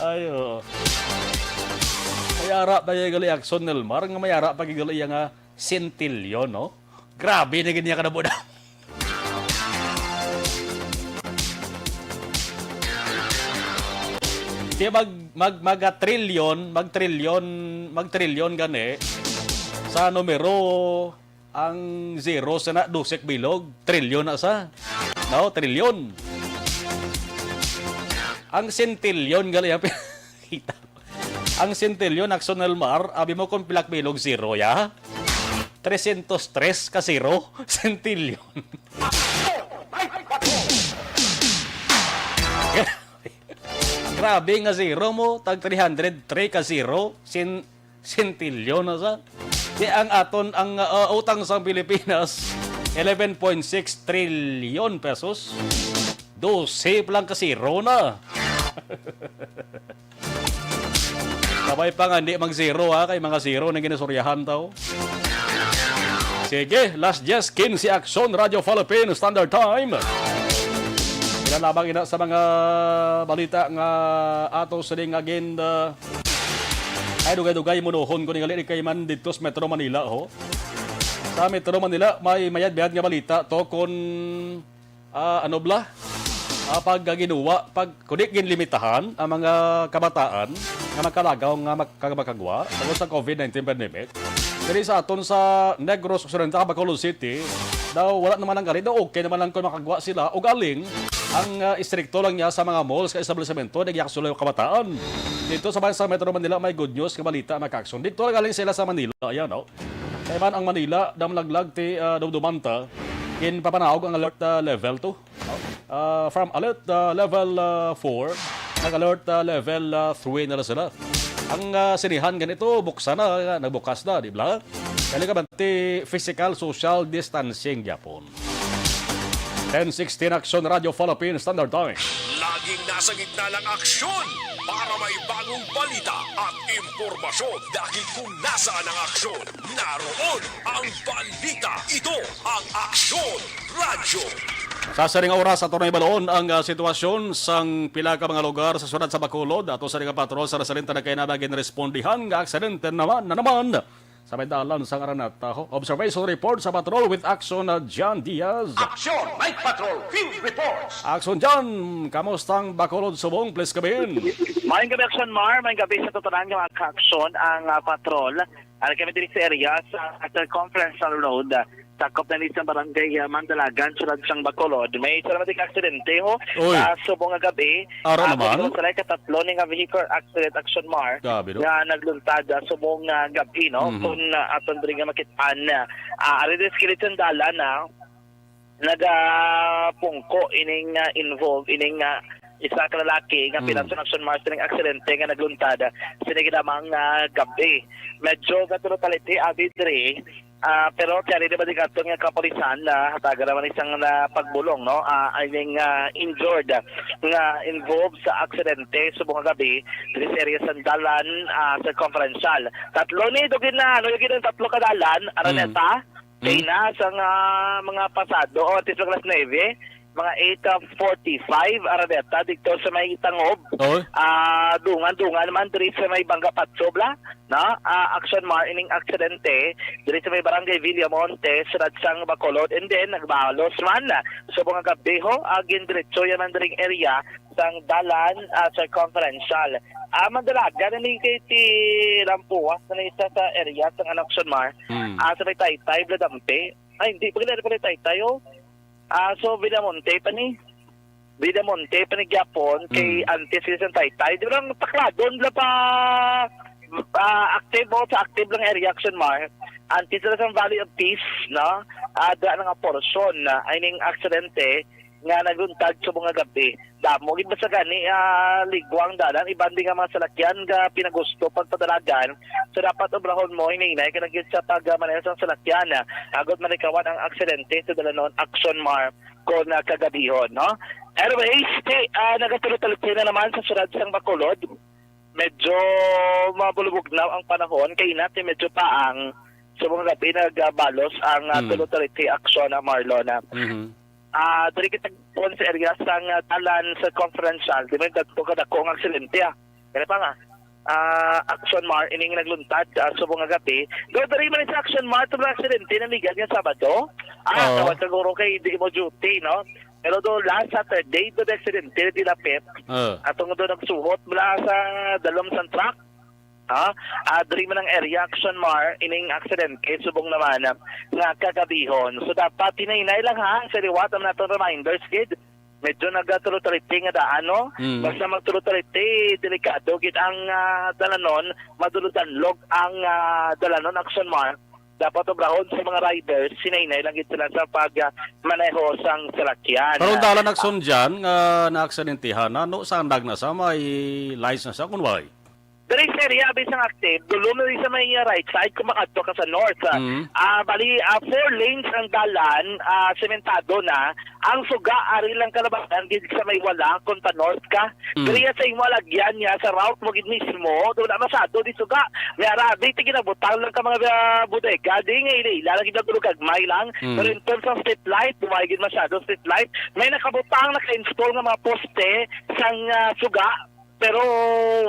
Ayo. May ara pa gyud gali Aksyon Nelmar, nga may ara pa gyud gali iya nga sentilyon, no? Grabe na gid niya kadamo na. Di mag, mag, maga trilyon, mag trilyon, mag trilyon gani sa numero ang zero sa na, dusek bilog, trilyon na sa. No, trilyon. Ang sentilyon gali ang kita. Ang sentilyon, Aksyon Nelmar, abi mo kung pilak bilog zero, ya? Trescientos tres ka zero, sentilyon. Grabe nga zero mo, tag three hundred three ka zero, sin, sentilyon na sa. Di ang aton, ang, uh, utang sa Pilipinas, eleven point six trillion pesos. Dose pa lang ka zero na. Kabay pa nga, hindi mag-zero, ha, kay mga zero na ginasuryahan tao. Sige, last yes, quince Aksyon Radyo Philippine Standard Time. Ila lamang ina sa mga balita nga ato sining agenda. Ay, dugay-dugay, munuhon ko ni gali kay man dito sa Metro Manila, ho. Sa Metro Manila, may mayad-mayad nga balita to kung, ah, ano bla? Ah, pag ginuwa, pag kundi ginlimitahan ang mga kabataan nga magkalagaw nga mak-, kag makagwa tungod sa covid nineteen pandemic. Diri sa aton sa Negros Occidental, Bacolod City, daw wala naman ang gali, daw okay naman lang kung makagwa sila og aling ang, ah, istrikto lang niya sa mga malls kag establisamento, nagyak sila yung kabataan. Dito sa, sa Metro Manila, may good news nga balita, mga kaaksyon. Dito lang galing sila sa Manila, ayan, no? Kay man ang Manila, damlaglag ti, ah, dumdumanta, ginpapanaog ang alert, ah, level two. Ah, from alert, ah, level, ah, four, nag-alert, ah, level, ah, three na lang sila. Ang, ah, sinihan ganito, buksan na, ah, nagbukas na, di ba? Kaya ka ti physical social distancing gyapon. Ten sixteen Aksyon Radyo Philippine Standard Time. Laging nasa gitna ng aksyon para may bagong balita at impormasyon. Dahil kung nasaan ang aksyon, naroon ang balita. Ito ang Aksyon Radyo. Sa sining oras, ato na ibalon ang, ah, sitwasyon sang pila ka mga lugar sa siyudad sa Bacolod. Ato sa nga patrol sa Rasalinta na kay na ginrespondihan nga aksidente naman na naman sa may dalan sang Araneta, ho. Observation report sa patrol with Action, uh, John Diaz. Action Night Patrol Field Reports. Action John, kamusta ang Bacolod subong? Please come in. Maayong gabi, Action Mar. Maayong gabi sa tanan nga mga ka-aksyon ang, ah, patrol. Ari kami diri sa area sa Circumferential Road, ah, sakop na ni sa barangay, ah, Mandalagan, siyudad sang Bacolod. May isa naman ding aksidente, ho. Uy. Ah, subong nga gabi. Ara Ah, naman? Sa katatlo ni nga vehicle accident, Action Mar, Grabe, no? Nga nagluntad, ah, subong nga gabi, no? Mhm. Kung, ah, aton diri nga makit-an, ah, ari diri sa kilid sang dalan, ah, nagapungko ining, ah, involved, ining, ah, isa ka lalaki nga Mm. pinaso, Action Mar, sining aksidente nga nagluntad, ah, sining lamang, ah, gabi. Medyo gatulo taliti, abi diri, Ah, pero kaya rin naman aton nga kapulisan na hatagan naman isang na pagbulong, no? Ah, I mean, ah, injured nga involved sa aksidente subong nga gabi diri sa area sang dalan, ah, circumferential. Tatlo ni dugin na, ano, yung tatlo ka dalan, Araneta, Mm. Mm. Tayna, sa nga mga pasado, o at least mga alas nuebe, mga eight forty-five, Araneta, dito sa may Tangob. Oh. Ah, dungan-dungan naman diri sa may Bangga Patso, bla, no? Ah, Action Mar, ining aksidente diri sa may Barangay Villamonte, sa Radsang Bacolod, and then nagbalos man subong nga gab-i, ho, ah, gindiretso ya man diring area sang dalan, ah, circumferential. Ah, madalagan na ni kay ti lampuas na ni sa, sa area sang Action Mar. Hmm. Ah, sa may Taytay, Bladampe. Ay, hindi, pag pala Taytay, oh. Ah, so, Villamonte pa ni. Villamonte pa ni gyapon kay Mm. antes sila sa Taytay. Di ba lang takladon la pa, ah, active o sa active lang area Action Mar. Antes sila sa Valley of Peace, no? Ah, da na nga porsyon na ay ning aksidente nga nagluntad sa mga gabi. Damo gid ba sa gani, ah, ligwang dalan, iban di nga mga salakyan nga pinagusto pagpadalagan. So, dapat obrahon mo, hinay-hinay ka na gid sa pagmaneho sang salakyan, ah, agod malikawan ang aksidente sa dalanon Action Mar kon, ah, kagabihon, no? Anyways, ti, ah, nagatulo-tulo na naman sa siyudad sang Bacolod. Medyo mabulubugnaw ang panahon, kay inati medyo paang sa mga gabi nagbalos ang, ah, Mm. tulo-tulo ti aksyon, ah, Marlon, ah. Mhm. Ah, diri kita kon sa area sang, ah, dalan sa Conferential, di man dagko kadako ang aksidente, ah. Kaya pa nga, ah, Action Mar, ining nagluntad, ah, subong nga gabi. Do, diri man sa Action Mar, ito aksidente na ligad nga Sabado. Ah, Oo. Tawag siguro kay di mo duty, no? Pero do, last Saturday, do, aksidente, di lapit. Oo. Atong do nagsuhot mula sa dalom sang truck. Ha? Ah, diri man ang area Action Mar, ining aksidente, subong naman, ah, nga kagabihon. So, dapat hinay-hinay lang, ha, sa liwat ang natong reminders, gid. Medyo nagatulo-taliti nga daan, no? Mm. Basta magtulo-taliti, delikado gid ang, ah, dalanon, madulog-danlog ang, ah, dalanon, Action Mar. Dapat obrahon sa mga riders, hinay-hinay lang gid sila sa pag, ah, maneho sang salakyan. Pero ang dalan, Action, dyan nga naaksidentihan, ano, sandag na sa may lines na sa kunway? Diri sa area, abi sang active, dulom na diri sa may, uh, right side, kung makadto ka sa north. Ah, Mm. ah, bali, ah, four lanes ang dalan, ah, sementado na. Ang suga, ari lang kalabanan, gid sa may wala, kung pa north ka. Mm. Diri sa imo alagyan niya, sa route mo gid mismo, do wala masyado di suga. May arabi, ti ginabutang lang ka mga, ah, bodega, di nga ila-ila, lagi na tulog gagmay lang. Mm. Pero in terms of street light, di may gid masyado street light. May nakabutang, naka-install nga mga poste, sang, ah, suga. Pero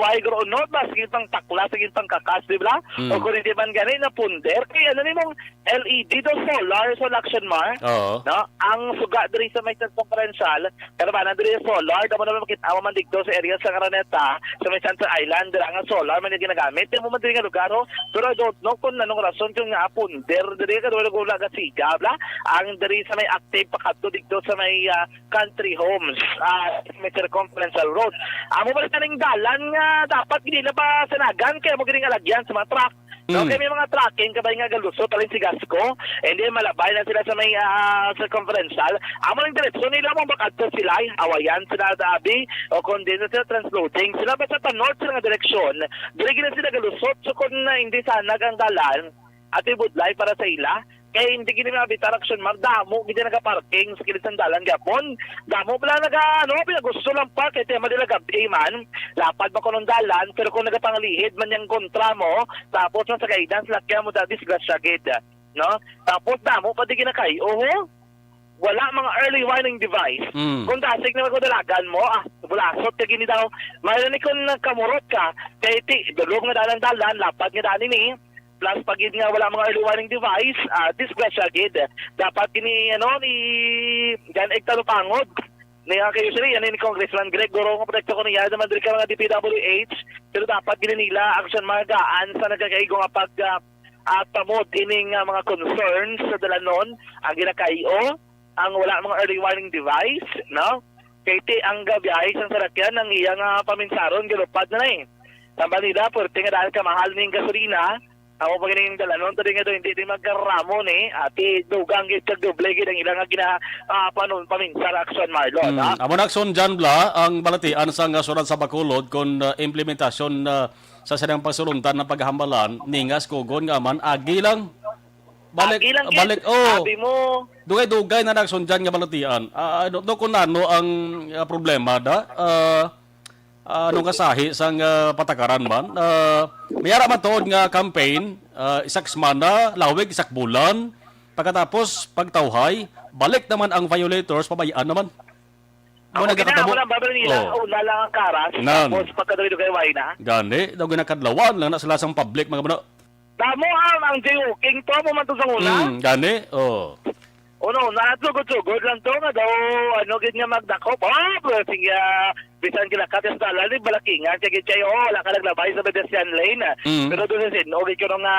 why grow not ba? Sige pang takla, sige pang kakas, di ba? Mm. O kung hindi man gani, napunder. Kaya ano ni mong L E D do, solar, so Action Mar? Oo. No? Ang suga diri sa may circumferential, kalabanan diri sa solar, damo naman makita mo man dito sa area sa Araneta, sa may Center Island, dira nga solar man yung ginagamit. Di mo man diri nga lugar, ho? Pero I don't know kung anong rason kung nga punder diri, kaya wala gula ka siga, bla? Ang diri sa may active pakadto dito sa may, ah, Country Homes, ah, may circumferential road. Amo ba ning dalan nga dapat gid nila pasanagan kay amo gid nga alagyan sa mga truck? No, Mm. kay may mga trucking kabay nga galusot alin si Gasco, and then malabay na sila sa may, ah, circumferential. Amo lang diretso nila mo makadto sila, awayan sila dabi, o kung di na sila transloading. Sila basta pa north sila nga direksyon, diri gid na sila galusot. So kung na hindi sanag ang dalan, ati budlay para sa ila. Kay hindi gini mabitar Action Mar, damo gid nagaparking sa kilid sang dalan gapon. Damo pala naga, ano, pinagusto lang pa, kay tema nila gabi man. Lapad ba kunong dalan, pero kung nagapanglihid man yang kontra mo, tapos man sa guidance, lakyan mo, da, disgrasya gid. No? Tapos damo pa di ginakay, oho? Wala mga early warning device. Mm. Kung dasig naman kung dalagan mo, ah, bulasot ka gini daw. Mayroon ni kung nagkamurot ka, kay ti, dulog nga dalan-dalan, lapad nga dalan ini, plus pag yun nga wala mga early warning device, ah, disgrasya gid. Dapat gini, ano, ni Jan Egtano Pangod. Ni, ah, kayo sila, yan ni Congressman Greg Goro, nga protekto ko niya, naman diri ka mga D P W H, pero dapat gini nila, action mga gaan sa nagkakaigo nga pag, ah, ah, tamod ining, ah, mga concerns sa dalanon, ang ginakaigo, ang wala mga early warning device, no? Kay ti ang gabiyahe sang salakyan, ang iya nga paminsaron, galupad na na eh. Tambal nila, puwerte nga dahil kamahal ning gasolina, amo pa ganing dalanon, tadi nga daw, hindi di magkaramo ni, ati, dugang gid kag doble gid ang ilang nga gina, ah, panon, paminsar, Action Marlon, Hmm, ha? Amo na, Action Jan Bla, ang balatian sa nga surat sa Bacolod kon, ah, implementasyon, ah, sa silang pagsuluntan ng paghambalan, ningas kugon nga man, agi lang. Balik, Agi lang, balik, gid. Oh. Sabi mo. Dugay-dugay na nagsundan nga balatian. Ah, I don't know kung ano ang, ah, problema da. Ah, ah, anong kasahi sang, ah, patakaran man. Ah, may ara man tuod nga campaign, ah, isak semana, lawig, isak bulan. Pagkatapos, pagtawhay, balik naman ang violators, pabay-an naman. Mo Ako, nagkakatabo. Ginahamo lang ba nila, Oh. Una lang ang karas, Nan. Tapos pagkadugay-dugay, way na. Gani, daw ginakadlawan lang na sila sang public, mga bana. Damo ang, ang jaywalking to, mo man to sa una. Mm, gani, oh. Uno, na sugod-sugod lang to, nga daw, ano, gid nga magdakop. Oh, bro, sige, ah, bisan ginakat sa dalan, di balakingan, sige, chay, oh, wala ka naglabay sa pedestrian lane, ah. Mm. Pero doon sa sin, okay, ko nga,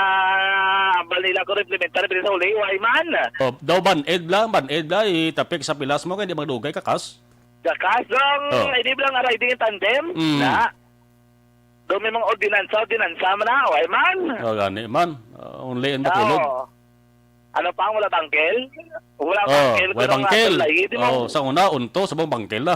ambal nila ko implementar, pero sa uli, way man. Oh, daw ban-ed lang, ban-ed lang, itapik sa pilas mo, kaya di magdugay, kakas. Kakas lang, Oh. Hindi lang riding in tandem, Mm. Na. Daw may mga ordinansa, ordinansa man na, way man. Oh, gani man. Ah, only in Bacolod. Oo. Ano pa, wala bangkel? Wala Oh, bangkel, way kuno nga bangkel. Sa layi, di mo Oh, sa una, unto, sa bang bangkel na.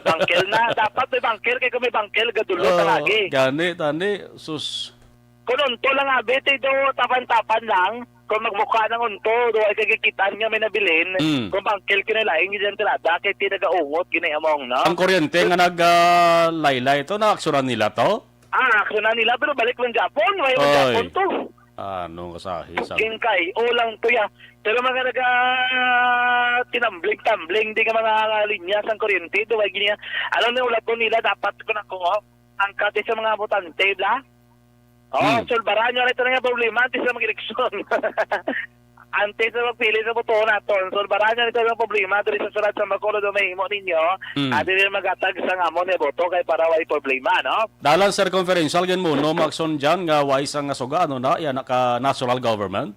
Bangkel na. Dapat may bangkel, kay kung may bangkel, gadulo Oh, ta lagi. Gani, tani. Sus. Kung unto lang, abi, ti do, tapan-tapan lang. Kung magbuka ng unto, do ay kagikitan nga may nabilin. Mm. Kung bangkel, kinalain, yung tirada, kay ti nagaungot, gini among, no? Ang kuryente nga nag, ah, laylay to, naaksyonan nila to? Ah, aksyonan nila, pero balik man Japon, way man Oy. Japon to. Ano nga sahi sa King kay, o lang to ya. Pero mga naga tinambling-tambling di nga mga linya sang kuryente, do ay gini. Ano ni ulaton nila dapat ko na ko, ang kati sa mga botante, bla? Oh, Mm. Solbaran nyo na ito nga problema antes na mag-eleksyon. Antes na magpili sa boto naton, solbaran nyo na ito nga problema diri sa sulat sa Bacolod o mahimo ninyo. Mm. Adi rin magatag sa ngamon nga boto kay para way problema, no? Dalan circumferential gid mo, no, Maxon dyan, nga way sa nga suga, ano na, yan, naka national government?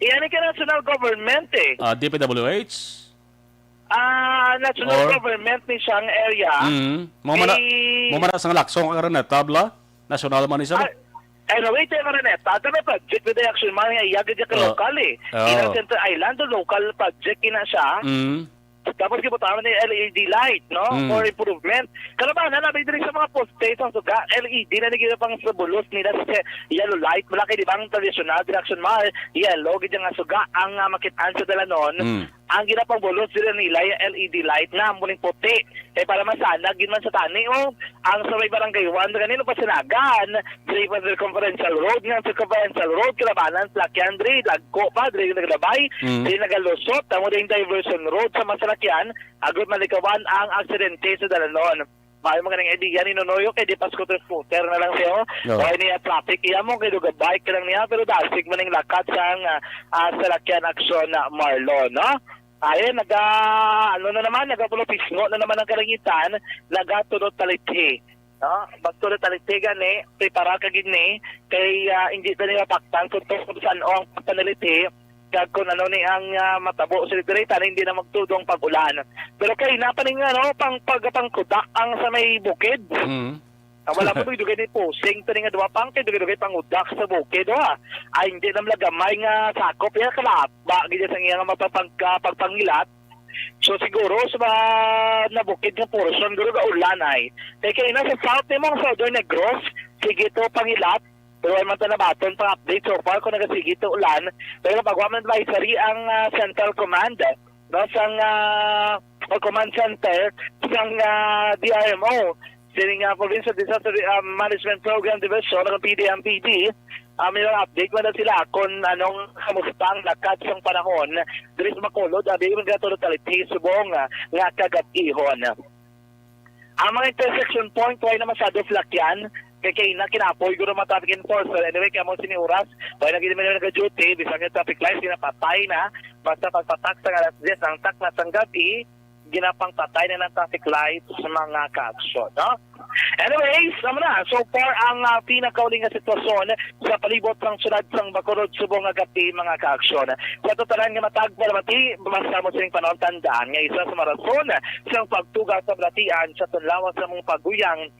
Yan ang ka national government, eh. Ah, D P W H? Ah, national Or? Government ni siyang area. Mm. Mo man na, Kay mo man na sang Lacson ang Araneta, bla? National man ni siya, no? Ah, anyway, tayo Araneta, ata may project with the action man nga iya gid ka Oh. Lokal, eh. Oh. Ina Center Island, local project ina siya. Mm. Tapos gibutangan ni L E D light, no? Mm. For improvement. Kalabanan na diri sa mga poste sa suga, L E D na naging pang sa bulos nila sa yellow light. Wala kay di ba ang traditional direction mall, yellow, gid nga suga ang ah, makit-an sa dalanon. Mm. Ang ginapangbulos diri nila yung L E D light na muling puti. Eh, para masanag gid man sa tani, oh. Ang sa may barangay one, ganito pa sinagan, diri pa circumferential road, nga circumferential road, kalabanan, lakyan, diri, lagko pa, diri naglabay, Mm. diri nagalusot, tamo din diversion road sa masalakyan, agud malikawan ang aksidente sa dalanon. May mga nang idea ni Nonoyo kay di pa scooter-scooter na lang siya, oh. No. Kaya niya traffic iya mo, kay duga bike lang niya, pero dasig man ang lakat sang, ah, ah, salakyan aksyon na Marlon, no? Ayun, naga, ano na naman, nagapulo pisngo na naman ang kalangitan, nagatulo talithi. No? Magtulo talithi gani, prepara ka gid ni, kay, ah, hindi na nila paktan kung to, kung saan ang pagpanalithi, kag kung ano ni ang, ah, matabo sa diri, tani hindi na magtudong pag-ulan. Pero kay na pa ning, ano, pang, pag, pangkudak ang sa may bukid. Mm. Ah, wala pa dugay ni posing, tani nga duwa pang, kay dugay-dugay pangudak sa bukid, ha. Ay, hindi na malagamay nga sakop, ya, kalaba, gid sa iya nga mapapag-, ah, pagpangilat. So, siguro, sa mga nabukid nga portion, guro ga ulan ay. Kay kay na sa south, ni mga southern Negros, sige to, pangilat, pero wala man ta nabaton pang update so far kung nagasigi to ulan. Pero pagwa man advisory ang, ah, Central Command, no, sang, ah, o Command Center sang, ah, D R M O, sining, ah, Provincial Disaster, ah, Management Program Division, ang P D M P D, ah, may mga update man na sila kung anong kamusta ang lakat sang panahon diri sa Bacolod, abi, yung gatulo talithi subong, ah, nga kagab-ihon. Ang mga intersection point, wala na masyado salakyan. Kay kay na kinapoy guro mga traffic enforcer. Anyway, kaya mo sini oras, wala na gid man nag-duty, bisan yung traffic lights, ginapatay na. Basta pagpatak sa alas diyes ang takna sang gabi, ginapangpatay na ng traffic lights sa mga kaaksyon, no? Anyways, amo na. So far, ang, ah, pinakauling nga sitwasyon sa palibot sang syudad sang Bacolod subong nga gabi, mga kaaksyon. Sa totalan nga matag palamati, basta mo sining panahon, tandaan nga isa sa mga rason sang pagtuga sa balatian sa tunlawas sa mga paguyang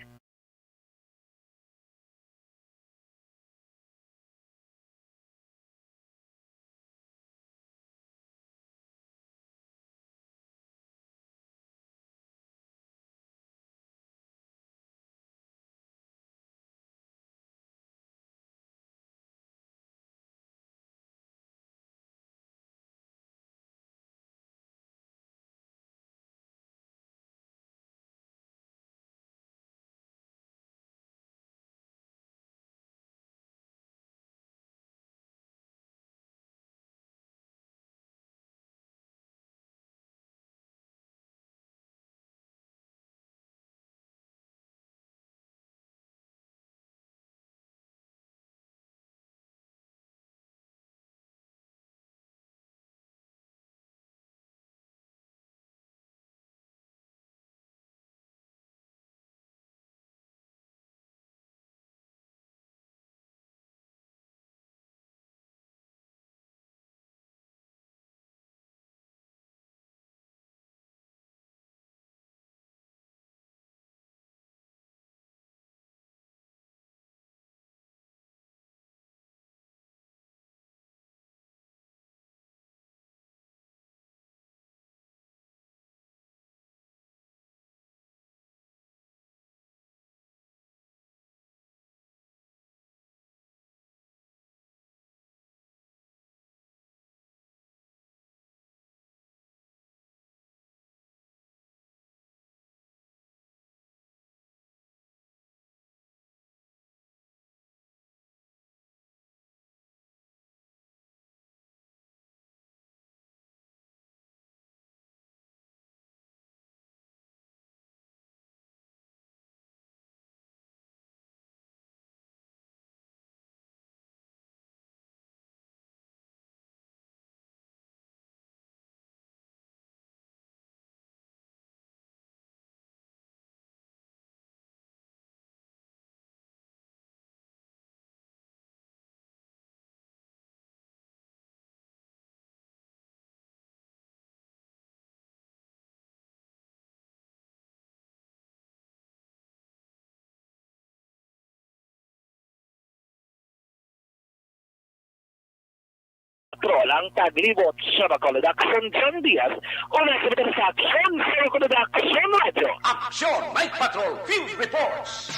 Patrol ang taglibot sa Bacolod Aksyon, John Diaz, una sa Bacolod Aksyon, sa Bacolod Aksyon Radio. Aksyon, Night Patrol, Field Reports.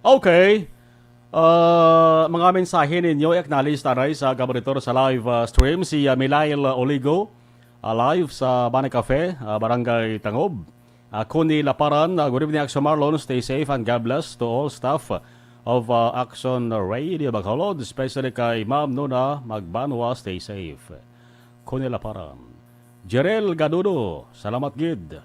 Okay. Ah, mga mensahe ninyo, i-acknowledge ta anay sa kabaritor sa live, ah, stream, si, ah, Milail Oligo, ah, live sa Bani Cafe, ah, Barangay Tangob. Ah, Connie Laparan, ah, good evening, Action Marlon. Stay safe and God bless to all staff of, ah, Action Radio Bacolod, especially kay Ma'am Nona Magbanwa. Stay safe. Connie Laparan. Jerel Gadudo, salamat gid.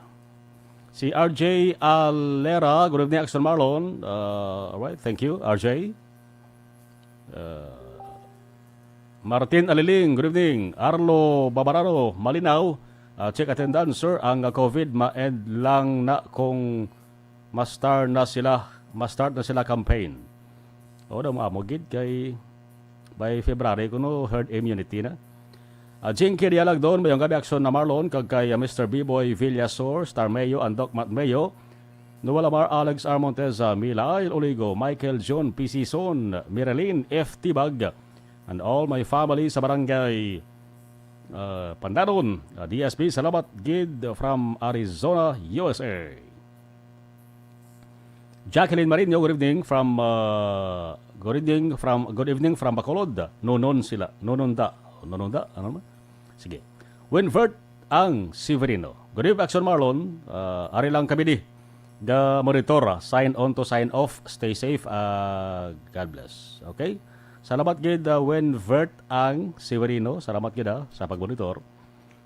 Si R J Alera, good evening, Action Marlon. Uh, all right, thank you, R J. Uh, Martin Aliling, good evening. Arlo Babararo, malinaw. Uh, check attendance, sir. Ang, uh, COVID ma-end lang na kung ma-start na sila, ma-start na sila campaign. O, daw mo gid kay by February kuno herd immunity na. Ah, Jinky Dialagdon, mayong gabi, Action na Marlon, kag kay, ah, Mister B-Boy Villasor, Star Mayo, and Doc Matt Mayo, Noel Amar, Alex R. Monteza, Milail Oligo, Michael John P C Son, Miralyn F. Tibag, and all my family sa barangay, ah, Pandanon, ah, D S P, salamat gid from Arizona, U S A. Jacqueline Marino, good evening from, uh, good evening from, good evening from Bacolod. Nonon sila. Nonon da. Nonon da. Ano naman? Sige. Winvert ang Severino. Good evening, Action Marlon. Uh, ari lang kami di. Ga monitor, ah. Sign on to sign off. Stay safe. Uh, God bless. Okay? Salamat gid, uh, Winvert ang Severino. Salamat gid, ah, sa pagmonitor.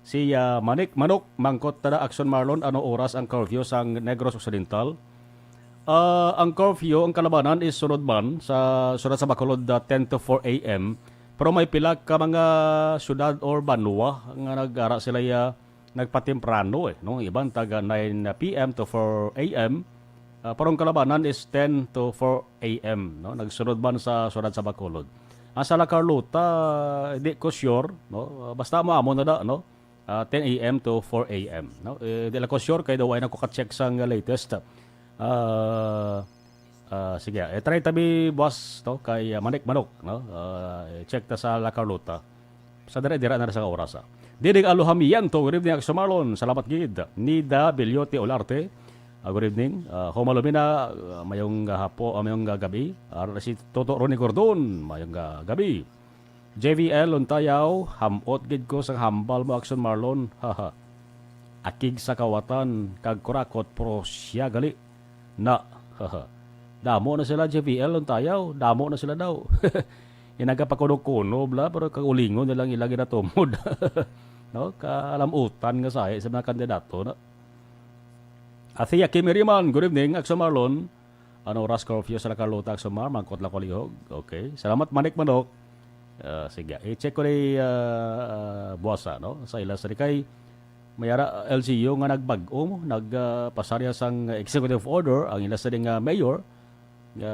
Si, ah, Manik Manok, mangkot ta na, Action Marlon, ano oras ang curfew sang Negros Occidental? Ah, ang curfew, ang kalabanan is sunod man sa, sunod sa Bacolod, ah, ten to four A M. Pero may pila ka mga syudad or banwa nga nag-ara sila, ah, nagpatemprano, eh, no? Iban taga nine P M to four A M. Ah, pero ang kalabanan is ten to four A M, no? Nagsunod man sa syudad sa Bacolod. Ang sa La Carlota, di ko sure, no? Basta mo amo na da, no? Ah, ten A M to four A M, no? Eh, di lang ko sure kay daw ay nako ka-check sang latest. Ah, ah, sige, eh, try tabi buwas to kay, ah, Manik Manok, no? Ah, eh, check ta sa La Carlota. Sa dira-dira na sa oras, ah. Dinig Aluhamiento, good evening, Action Marlon. Salamat gid. Nida Bellote Olarte, ah, good evening. Ah, Homalumina, ah, mayong gahapo, ah, mayong gagabi. Ah, si Toto Ronnie Gordon, mayong gagabi. J V L Lontayaw, ham-ot gid ko sang hambal mo, Action Marlon. Haha. Akig sa kawatan kag kurakot, pero siya gali na. Haha. Damo na sila, J V L Lontayaw. Damo na sila daw. Inagapakuno-kuno, bla, pero kaulingon nilang ila ginatumod. No? Kalamutan nga sahi sa mga kandidato, no? Athea Kimiriman, good evening, Action Marlon. Ano oras curfew sa La Carlota, Action Mar? Mangkot lang ko lihog. Okay. Salamat, Manik Manok. Ah, sige. I-check ko ni, ah, ah, buwasa, no? Sa ila sa kay may ara L G U nga nagbag-o, nag, ah, pasarya sang executive order ang ila sa nga mayor nga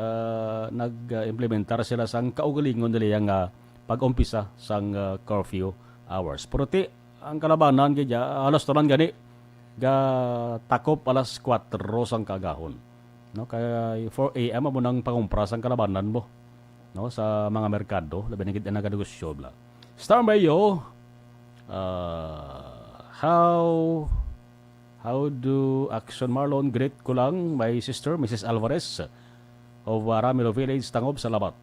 nag-implementar sila sang kaugalingon nila nga pag-umpisa sang, ah, curfew hours. Pero ti, ang kalabanan gid ya, halos tanan gani ga takop alas kuwatro sang kaagahon. No, kay four A M amo nang pangumpra sang kalabanan mo, no, sa mga merkado, labi na gid ang naganegosyo, bla. Star Mayo, ah, how, how do Action Marlon greet ko lang my sister, Missus Alvarez of, ah, Ramilo Village, Tangob, salamat.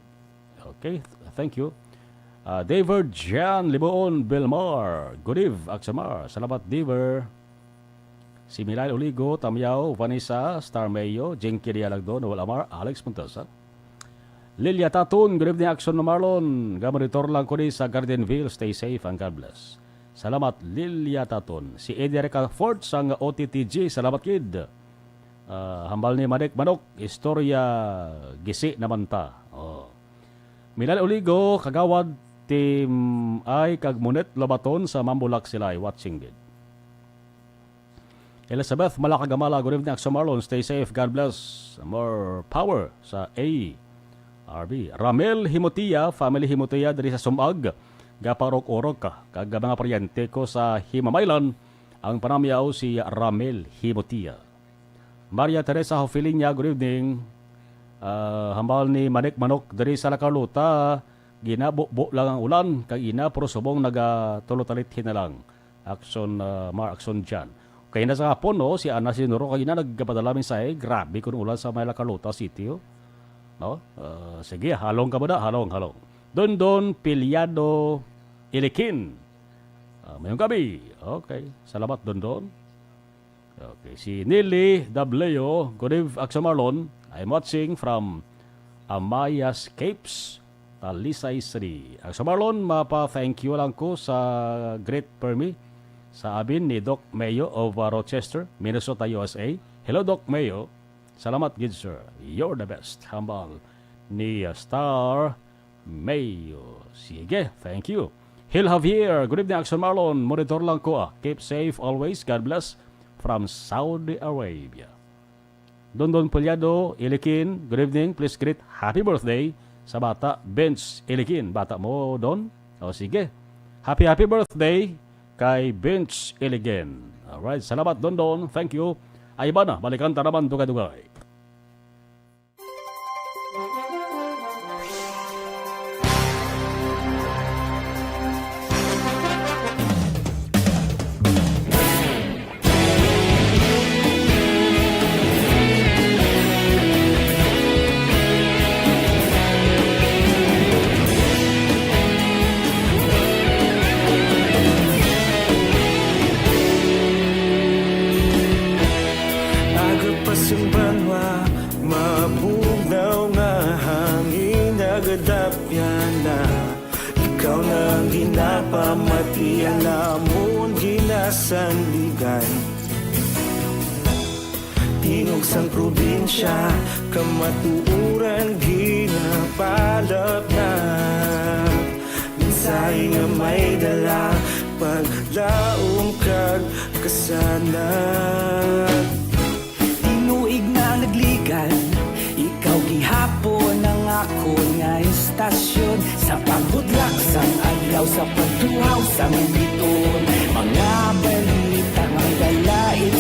Okay, th-, thank you. Ah, Daver Jan Liboon Belmar. Good eve, Action Mar. Salamat, Daver. Si Milay Oligo, Tamyaw, Vanessa, Star Mayo, Jinky Dialagdo, Noel Amar, Alex Montosa. Lilia Taton, good evening, Action Marlon. Gamonitor lang ko di sa Gardenville. Stay safe and God bless. Salamat, Lilia Taton. Si Eddie Ricafort sang O T T G. Salamat, kid. Ah, hambal ni Manik Manok, istorya gisi naman ta. Oh. Milal Oligo, Kagawad, Team I, kag Monet Lobaton sa Mambulak sila ay watching gid. Elizabeth Malakagamala, good evening, Action Marlon. Stay safe. God bless. More power sa A R B. Ramel Himotia, family Himotia diri sa Sumag. gapaurok-urok ka kag mga paryente ko sa Himamaylan, ang panamyaw si Ramel Himotia. Maria Teresa Hofiliña, good evening. Ah, hambal ni Manik Manok diri sa La Carlota, ginabubo lang ang ulan, kag ina puro subong nagatulotalithin na lang. Action, ah, Mar Action Jan. Kay na sa hapon, no, si Ana Sinuro kag ina nagpadala mensahe, grabe kun ulan sa may La Carlota City, oh. No? Ah, sige, halong ka muna, halong, halong. Dondon Piliado Ilikin. Ah, mayong gabi. Okay, salamat, Dondon. Okay, si Nelly Dableo, good eve, Action Marlon. I'm watching from Amayas Capes, Talisay City. Action Marlon, mapa-thank you lang ko sa greet permi sa abin ni Doc Mayo of, uh, Rochester, Minnesota, U S A. Hello, Doc Mayo. Salamat gid, sir. You're the best. Hambal ni, uh, Star Mayo. Sige, thank you. Hil Javier, good evening, Action Marlon. Monitor lang ko, ah. Keep safe always. God bless. From Saudi Arabia. Dondon Pulyado, Ilikin, good evening. Please greet happy birthday sa bata, Bench Ilikin. Bata mo, Don? O, sige. Happy, happy birthday kay Bench Ilikin. Alright, salamat, Dondon. Thank you. Ay, iba na, balikan ta naman dugay-dugay. Aga pa sing banwa, mabugnaw nga hangin nagadapyan na. Ikaw na ang ginapamati, ang amon ginasandigan. Tingog sang probinsya, kamatuoran ginapalapnat. Mensahe nga may dala, paglaom kag kasanag. Tinuig na nagligan, ikaw gihapon ang akon nga istasyon. Sa pagbudlak sang adlaw, sa pagtuhaw sang biton, mga balita nga dala, it's